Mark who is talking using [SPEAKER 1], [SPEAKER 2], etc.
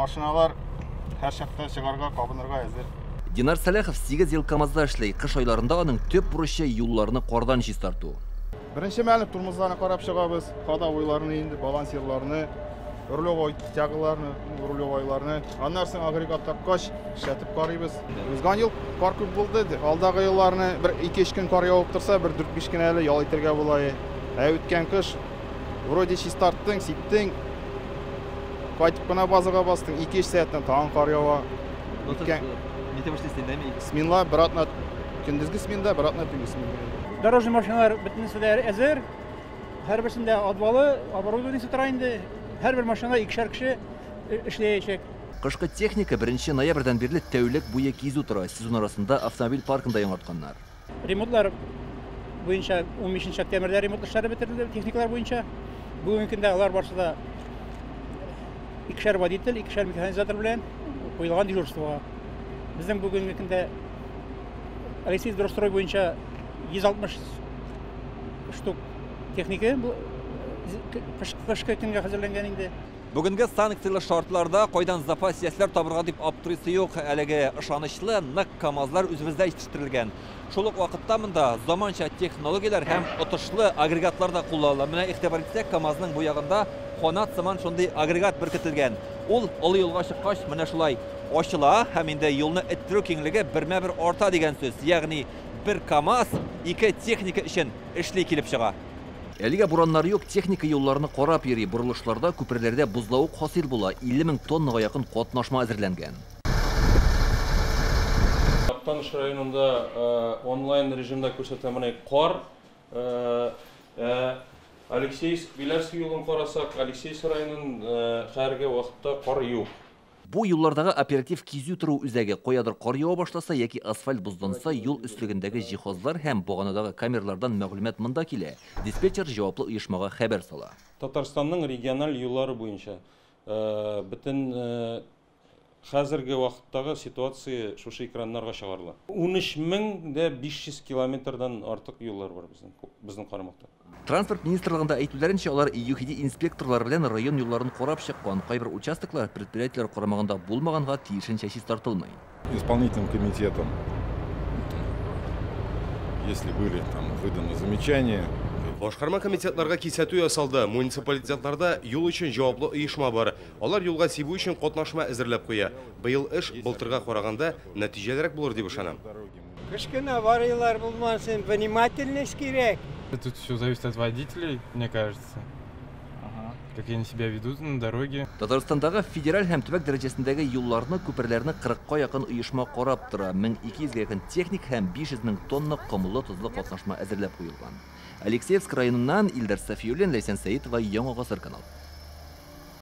[SPEAKER 1] Машиналар һәр чакта чыгарга, кабынырга әзер.
[SPEAKER 2] Динар Сәләхов 8 ел КАМАЗда эшли. Кыш айларында аның төп бурычы юлларны кардан чистарту.
[SPEAKER 1] Беренче мәлне тормозларны карап чыгабыз, ходовойларны инде, балансирларны, рулевой тягаларны, рулевойларны. Аннан соң агрегат тапкач, эшләтеп карыйбыз. Узган ел кар күп булды. Алдагы елларны бер 2-3 көн кар явып торса, бер 4-5 көн әле ял итәргә була. Ә үткән кыш вроде чистарттың, сиптең, кайтып кына базага бастың, 2-3 сәгатьтән тагын кар ява. Үткән сменла бер атна көндезге сменда, бер атна төнге сменда.
[SPEAKER 3] Дорожный машиналар бөтенесе дә әзер. Һәрберсендә отвалы, оборудованиесе тора инде. Һәрбер машинада икешәр кеше эшләячәк.
[SPEAKER 2] Кышкы техника 1 ноябрьдән бирле тәүлек буе кизү тора. Сезон арасында автомобиль паркын да яңартканнар.
[SPEAKER 3] Ремонтлар буенча 15 октябрьдә ремонт эшләре бетерелде техникалар буенча. Бүгенге көндә алар барысы да икешәр водитель, икешәр механизатор белән куелган дежурствога. Безнең бүгенге көндә Алексеевскдорстрой буенча 160 штук техника кышкы көнгә хәзерләнгән инде.
[SPEAKER 2] Бүгенге санкциялы шартларда кайдан запас ясләр табырга дип аптырыйсы юк. Әлеге ышанычлы нык КАМАЗлар үзебездә җитештерелгән. Шул ук вакытта монда заманча технологияләр һәм отышлы агрегатлар да кулланыла. Менә игътибар итсәк, КАМАЗның бу ягында канат сыман шундый агрегат беркетелгән. Ул олы юлга чыккач менә шулай ачыла һәм инде юлны эттерү киңлеге бермә-бер арта дигән сүз. Ягъни бер КАМАЗ ике техника өчен эшли килеп чыга. Әлегә бураннар юк, техника юлларны карап йөри. Борылышларда, күперләрдә бозлавык хасил була. 50 мең тоннага якын катнашма әзерләнгән.
[SPEAKER 4] Актаныш районында онлайн режимда күрсәтә менә кар. Алексеевск Биләрский юлын карасак, Алексеевск районын хәзерге вакытта кар юк.
[SPEAKER 2] Бу юллардагы оператив кизү тору үзәге каядыр кар ява башласа яки асфальт бозланса, юл өслегендәге җиһазлар һәм баганадагы камералардан мәгълүмат монда килә. Диспетчер җаваплы оешмага хәбәр сала.
[SPEAKER 4] Татарстанның региональ юллары буенча бөтен хәзерге вакыттагы ситуация шушы экраннарга чыгарыла. 13 500 километрдан артык юллар бар безнең карамакта.
[SPEAKER 2] Транспорт министрлыгында әйтүләренчә, алар ЮХИДИ инспекторлары белән район юлларын карап чыккан. Кайбер участоклар предприятиеләр карамагында булмаганга тиешенчә чистартылмый.
[SPEAKER 5] Исполнительным комитетом, если были там выданы замечания,
[SPEAKER 6] Башкарма комитетларга кисәтү ясалды. Муниципалитетларда юл өчен җаваплы оешма бар. Алар юлга сибү өчен катнашма әзерләп куя. Быел эш былтырга караганда нәтиҗәлерәк булыр дип ышанам.
[SPEAKER 7] Кыш көне авариялар булмасын, внимательность кирәк.
[SPEAKER 8] Тут все зависит от водителей, мне кажется. Как они себя ведут на дороге.
[SPEAKER 2] Татарстандагы федераль һәм төбәк дәрәҗәсендәге юлларны, күперләрне 40ка якын оешма карап тора. 1200 гә якын техник һәм 500 мең тонна комлы тозлы катнашма әзерләп куелган. Алексеевск районыннан Илдар Сафиуллин, Ләйсән Сәитова, Яңа Гасыр каналы.